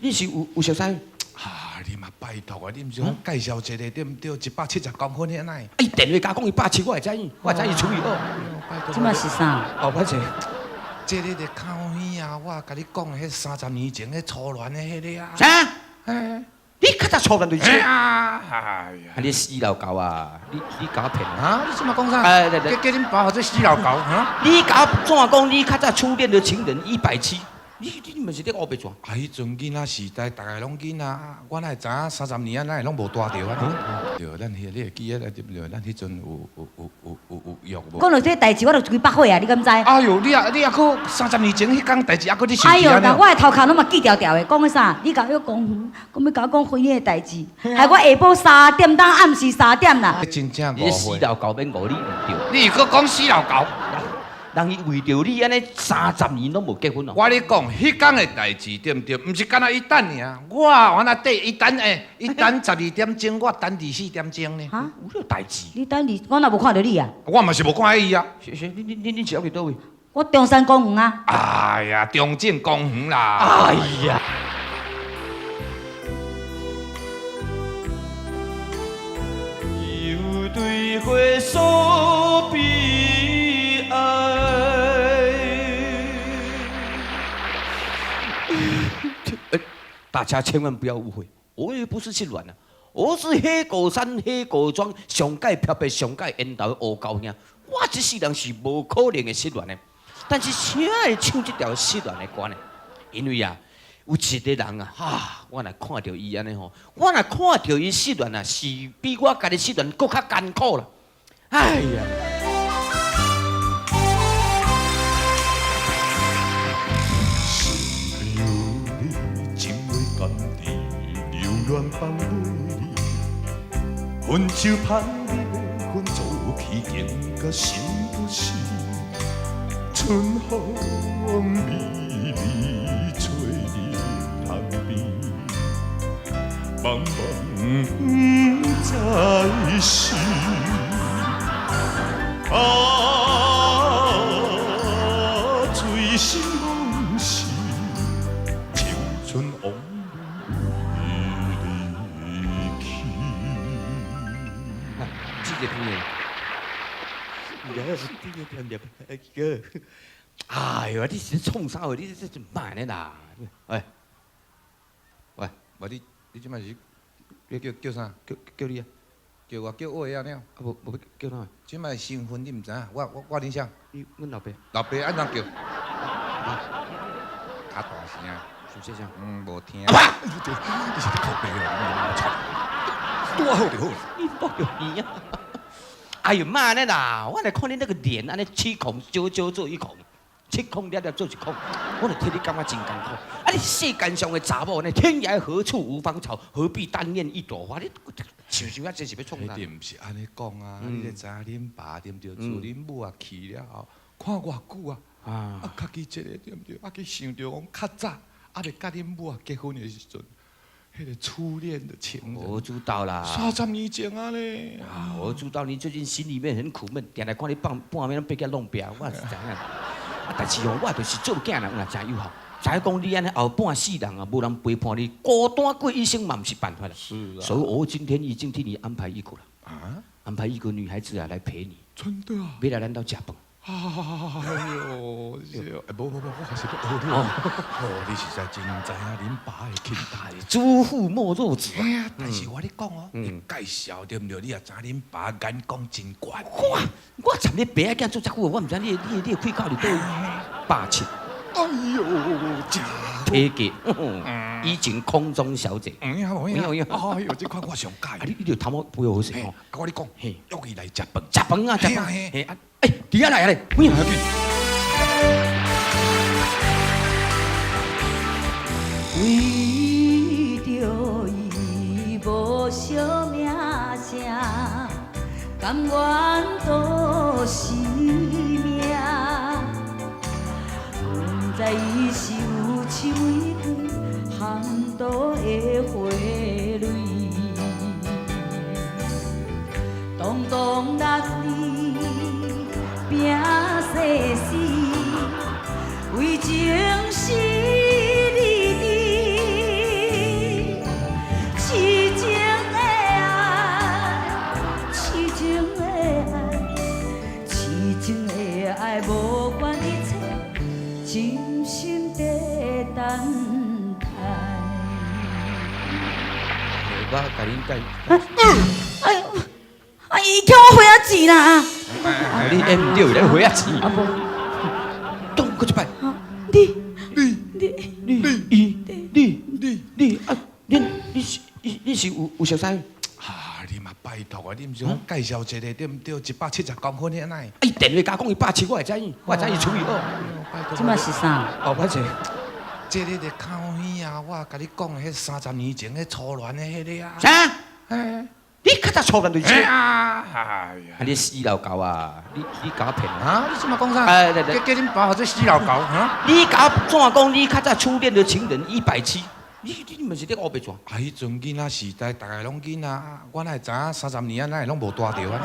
你是有熟似？啊，你嘛拜託啊，你毋是講介紹一個對毋對？170公分遐哪？伊電話共我講伊百七，我會知影，我會知伊處理好。拜託。這嘛是啥？哦，歹勢。這個就靠耳啊！我共你講，彼30年前彼初戀的彼個啊。啥？你較早初戀就是這個？啊！哎呀！啊！你死老狗啊！你共我騙啊！你這麼講啥？哎，對對，叫叫恁爸號做死老狗哈？你共我怎講？你較早初戀的情人170，你毋是咧烏白轉？啊！彼陣囡仔時代，逐个攏囡仔，我哪會知影30年啊，哪會攏無大著啊？對，咱彼你會記得對毋對？咱彼陣有約無？講到這个代誌，我就規腹火啊！你敢知？哎喲，你抑閣30年前彼工代誌，猶閣咧想哎喲，起共我的頭殼攏嘛記牢牢的。講彼啥？你共約公園，講欲共我講婚姻的代誌，害我下晡三點當暗時三點啦。真正你死老狗免誤你毋對。你閣講死老狗？人伊為著你按呢三十年攏無結婚哦。我咧講，彼工的代誌對毋對？毋是干焦伊等爾，我那綴伊等欸，伊等12點鐘，我等24點鐘呢。哈？有這代誌？你等二，我哪無看著你啊？我嘛是無看伊啊。是是，你是猶佇佗位？我中山公園啊。哎呀，中正公園啦。哎呀！又對花所悲哀。大家千萬不要誤會，我也不是失戀啊，我是黑果山黑果莊上蓋飄白上蓋緣投的烏狗兄，我這世人是無可能會失戀的，但是誰會唱這條失戀的歌呢？因為啊，有一個人啊，哈，我若看著伊按呢吼，我若看著伊失戀啊，是比我家己失戀閣較艱苦啦。哎呀！心有你，情袂甘甜，留戀放袂離，分手芳離，分做起情甲心不死，春風微微吹入窗邊，茫茫不知是。啊，醉生夢死，青春枉離去。這個聽的，哎呦，你是創啥話？你這這慢的啦！喂，喂，無你，你這擺是叫啥？叫你啊！叫我叫我啊了。啊無無欲叫哪？這擺身份你毋知影？我恁啥？你阮老爸。老爸按怎叫？較大聲。是這聲？嗯，無聽。阿爸！你是咧靠北哦！拄好就好。你莫著耳啊！哎呦，莫按呢啦！我來看你那個臉，按呢七孔少少做一孔，七孔了了做一孔，我就替你感覺真艱苦。啊，你世間上的查某呢，天涯何處無芳草，何必單戀一朵花？你想想啊，這是欲創啥？你毋是按呢講啊！你知影恁爸對毋對？自恁母啊去了後，看偌久啊，啊，家己一个對毋對？啊，去想著講較早，猶未佮恁母啊結婚的時陣，彼個初戀的情人。我知道啦。30年前啊咧。啊，我知道你最近心裡面很苦悶，定來看你半半暝攏爬起來弄壁，我是知影。啊，但是哦，我就是做囝人，若誠有效。知影講你按呢後半世人啊，無人陪伴你，孤單過一生嘛，毋是辦法啦。是啊。所以我今天已經替你安排一個了。啊？安排一個女孩子啊來陪你。真的啊？欲來咱兜食飯。哎呦，欸，無無無，我還是欲學你。哦，你實在真知影恁爸的心態。知父莫若子。哎呀，但是我咧講哦，你介紹對毋對？你也知恁爸眼光真懸。哇！我參你爸仔囝做遮久，我毋知你的開口佇佗位。170。哎呦，真體格，以前空中小姐。有影無影？有影。哎呦，這款我上佮意。啊，你著頭毛不好勢吼。我你講，約伊來食飯。食飯啊，食飯。嘿啊，欸，佇遐來啊咧，有影。為著伊無惜名聲，甘願賭性命。毋知伊是有手玫瑰，含毒的花蕊，動動力拼生死，為情死離離。我共恁介。哎呦，哎，伊欠我花仔錢啦！你演毋對，咧花仔錢。啊無，當閣一擺。你你你你伊你你你啊！恁你是你是有熟似？啊，你嘛拜託啊！你毋是講介紹一個對毋對？170公分的哪會？伊電話共我講伊170，我會知影，我會知伊處理好。拜託。這嘛是啥？哦，歹勢。這個就靠耳啊！我共你講，彼30年前彼初戀的彼個啊。啥？嘿。你較早初戀就是這個？啊！哎呀！啊，你死老狗啊！你共我騙啊！你這嘛講啥？哎，對對。叫恁爸號做死老狗哈？你共我怎講？你較早初戀的情人170，你毋是咧烏白轉？啊！彼陣囡仔時代，逐个攏囡仔，我哪會知影30年啊，哪會攏無大著啊？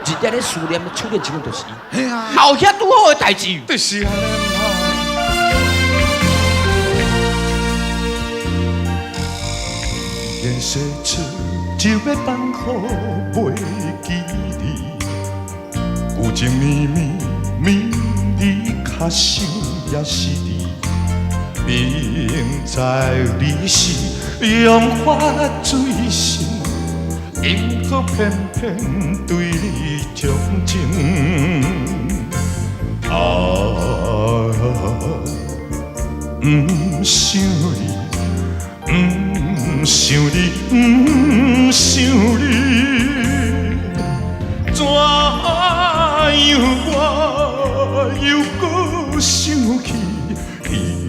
日日咧思念初戀情人就是伊。嘿啊！有遐拄好的代誌。就是啊！連說出就欲放予袂記你，舊情綿綿綿你較想也是你，明知你是用法最深，因何偏偏對你鍾情？啊，毋想你，毋想你，毋想你，怎樣我又閣想起，彼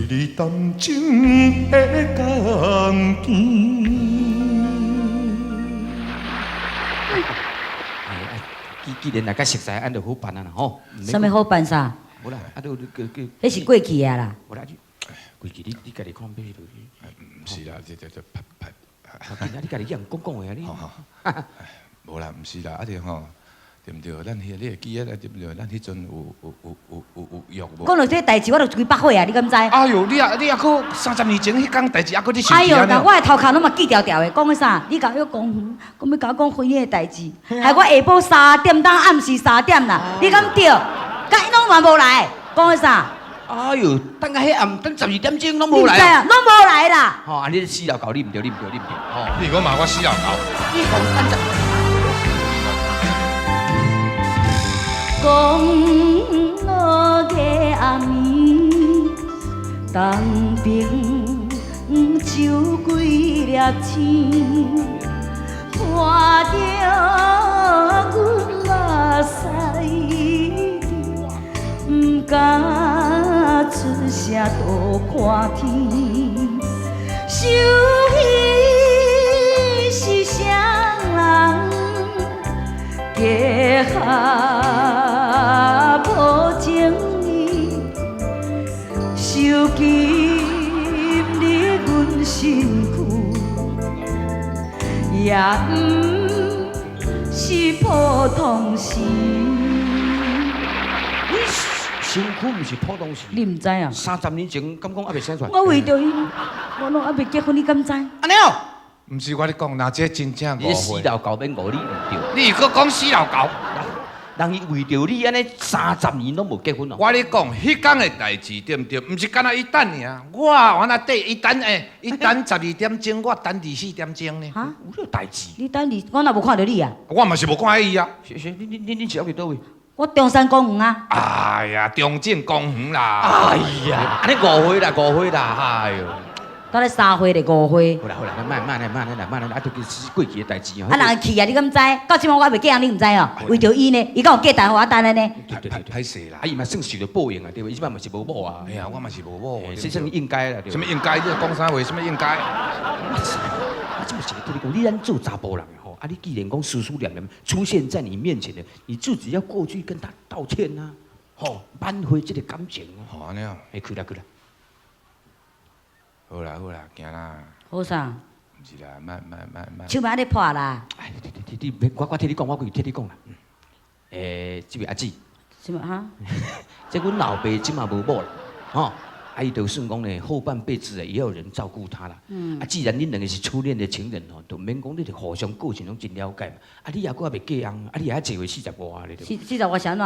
日談情的光景。既然大家熟似，按就好辦啊啦吼。啥物好辦啥？無啦，啊，都叫叫。彼是過去啊啦。無啦，過去你家己看欲落去。毋是啦，這拍拍。啊，你家己去人講講的啊你。無啦，毋是啦，啊對吼，對毋對？咱彼你會記得對毋對？咱彼陣有約無？講到這代誌，我就規腹火啊！你敢知？哎喲，你抑閣30年前彼工代誌，抑閣咧想哎喲，起按呢？我的頭殼攏嘛記牢牢的，講彼啥？你共約公園，講欲共我講婚姻的代誌，害我下晡三點等暗時三點啦，你敢對？佮伊攏嘛無來，講彼啥？哎喲，等到彼暗等12點鐘攏無來你毋知啊？攏無來啦！吼，按呢死老狗，你毋對，你毋對，你毋對，吼！你閣罵我死老狗？你講等十。講落個暗暝，東爿就幾粒星，看著阮目屎毋敢出聲多看天，想彼是啥人，結合無情義，受禁你阮身軀，也毋是普通事。你身軀毋是普通事。你毋知啊？30年前敢講猶未生出來。我為著伊，我攏猶未結婚，你敢知？按呢哦。毋是我咧講，若這真正你死老狗免誤你毋對。你閣講死老狗？人伊為著你按呢30年攏無結婚哦。我咧講，彼工的代誌對毋對？毋是干焦伊等爾，我那綴伊等欸，伊等12點鐘，我等24點鐘呢。哈？有這代誌？你等二，我哪無看著你啊？我嘛是無看見伊啊。是是，你是猶佇佗位？我中山公園啊。哎呀，中正公園啦。哎呀，按呢誤會啦，誤會啦，哎喲。到咧三歲咧，五歲。好啦好啦，慢慢來，慢來啦，慢來啦，啊，就是過去的代誌哦。啊，人去啊，你敢知？到這擺我猶未嫁人，你毋知哦？為著伊呢，伊敢有價值予我等的呢？對對對，歹勢啦。啊，伊嘛算受著報應啊，對無？伊這擺嘛是無某啊。哎呀，我嘛是無某。這算應該啦，對。啥物應該？你講啥話？啥物應該？我這麼是對你講，你咱做查埔人的吼，啊，你既然講思思念念出現在你面前的，你自己要過去跟他道歉啊，吼，挽回這個感情啊。好，按呢哦。哎，去啦去啦。好啦好啦，行啦。好啥？毋是啦，莫莫莫莫。手莫按呢破啦。哎，你你我替你講，我規替你講啦。這位阿姊。什麼哈？這阮老爸這馬無某啦，吼，啊伊就算講呢，後半輩子也要有人照顧他啦。啊，既然恁兩個是初戀的情人吼，就免講你哋互相個性攏真了解嘛。啊，你猶閣猶未嫁翁，啊，你也一歲四十外咧。四十外是按怎？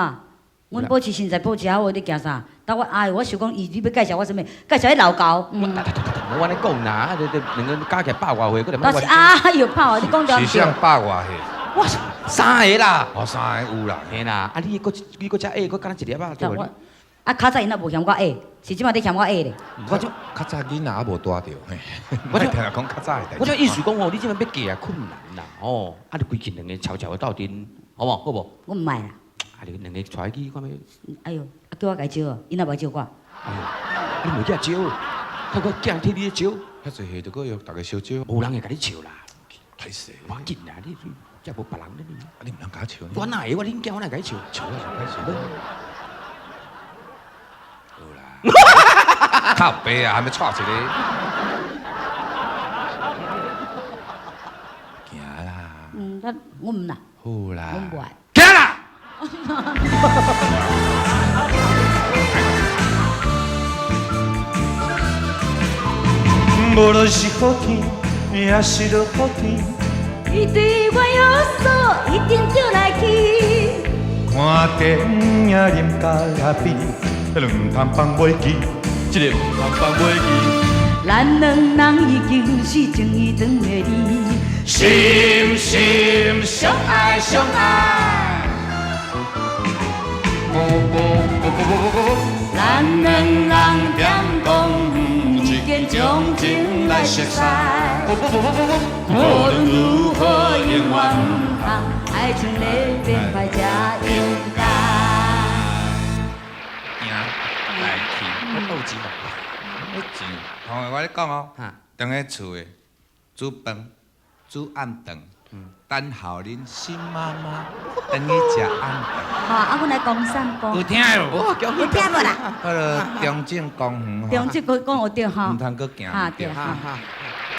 阮保持身材保持好，你驚啥？但我哎，我想講伊你欲介紹我啥物？介紹彼老猴。嗯。無按呢講啦，你你兩個加起來百外歲，閣來但是啊，又拍我，你講對是啥百外歲？哇，三個啦。哦，三個有啦。嘿啦，啊你閣你閣遮矮，閣敢若一粒仔對無？啊，較早𪜶也無嫌我矮，是這馬咧嫌我矮咧。我這較早囡仔猶無大著，嘿。我定定講較早的代誌。我這意思講吼，你這馬欲嫁也困難啦，吼，啊你規氣兩個悄悄的鬥陣，好無？好無？我毋愛啦。啊你兩個帶去看欲。哎喲，啊叫我共伊招，𪜶也無招我。哎喲，啊你袂叫招，看我囝替你咧招。遐濟歲，著閣約逐家相招。無人會共你笑啦。歹勢。無要緊啦，你這無別人咧。啊你毋通共我笑。我哪會？我恁囝我哪會共你笑？笑啊就歹勢。好啦。靠北啊，還欲帶一个。行啦。嗯，我我毋啦。好啦。我無愛。行啦。無論是好天，抑是落雨天，伊對我有所一定著來去。看電影啉咖啡，這個毋通放袂記，這個毋通放袂記。咱兩人已經是情意長的你，心心相愛相愛。咱兩人踮公園一見鍾情來熟似，無論如何永遠毋通愛情咧變歹才應該。行來去，我有錢無？有錢。吼，我咧講哦，踮咧厝的煮飯、煮暗頓，等候恁新媽媽轉去食暗頓。好，啊，阮來講散步。有聽無？有聽無啦？彼个中正公園中正公講有對吼。毋通閣行。哈對哈。